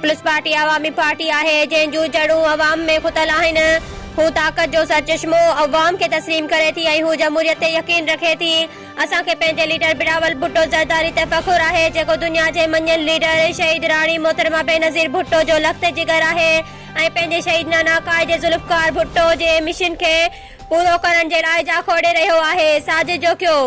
Peoples party عوامي party آهي، جنهن جون جڙون عوام ۾ کتل آهن. هو طاقت جو سرچشمو عوام کي تسليم ڪري ٿي ۽ هو جمهوريت تي يقين رکي ٿي. اسان کي پنهنجي ليڊر بلاول ڀٽو زرداري تي فخر آهي، جيڪو دنيا جي مڃيل ليڊر شهيد راڻي محترمه بينظير ڀٽو جو لخت جگر آهي ۽ پنهنجي شهيد نانا قائد ذوالفقار ڀٽو جي مشن کي پورو ڪرڻ جي لاء جاکوڙي رهيو آهي. ساجد جوکيو.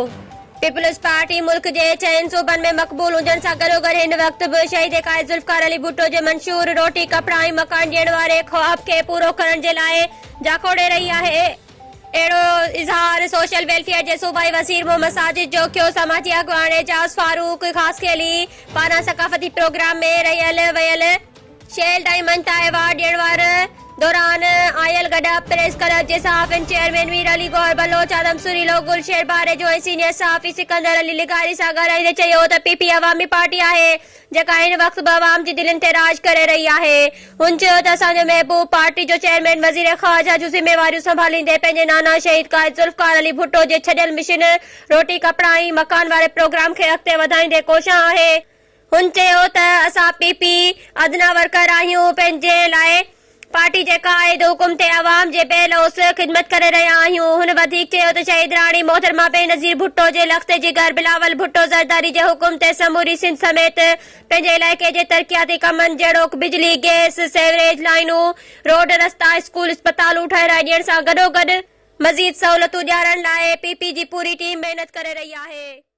پيپلز پارٽي ملڪ جي چئن صوبن ۾ مقبول هجڻ سان گڏوگڏ هن وقت به شهيد قائد ذوالفقار علي ڀٽو جي منشور روٽي، ڪپڙا ۽ مڪان ڏيڻ واري خواب کي پورو ڪرڻ جي لاء جاکوڙي رهي آهي. اهڙو اظهار سوشل ويلفيئر جي صوبائي وزير محمد ساجد جوکيو، سماجي اڳواڻ اعجاز فاروق خاصخيلي پاران ثقافتي پروگرام ۾ رهيل ويل شيلڊ ۽ مڃتا ايوارڊ ڏيڻ واري دوران آيل گڏپ پريس ڪلب جي صحافين چيئرمين مير علي گوهر بلوچ، آدم سريلو، گل شير باريجو ۽ سينيئر صحافي سڪندر علي لغاري سان ڳالهائيندي چيو ته پي پي عوامي پارٽي آهي جيڪا هن وقت به عوام جي دلين تي راڄ ڪري رهي آهي. هن چيو ته اسان جو محبوب پارٽي جو چيئرمين وزير خارجه جون ذميواريون سنڀاليندي پنهنجي نانا شهيد قائد ذوالفقار علي ڀٽو جي ڇڏيل مشن روٽي ڪپڙا ۽ مڪان واري پروگرام کي اڳتي وڌائيندي ڪوشان آهي. هن چيو ته اسان پي پي ادنيٰ ورڪر آهيون، پنهنجي لاء پارٽي جي قائد حڪم تي عوام جي بي لوث خدمت ڪري رهيا آهيون. هن وڌيڪ چيو ته شهيد راڻي محترمه بينظير ڀٽو جي لخت جگر بلاول ڀٽو زرداري جي حڪم تي سموري سنڌ سميت پنهنجي علائقي جي ترقياتي ڪمن جهڙوڪ بجلي، گئس، سيوريج لائينون، روڊ رستا، اسڪول، اسپتالون ٺهرائي ڏيڻ سان گڏوگڏ مزيد سهولتون ڏيارڻ لاء پي پي جي پوري ٽيم محنت ڪري رهي آهي.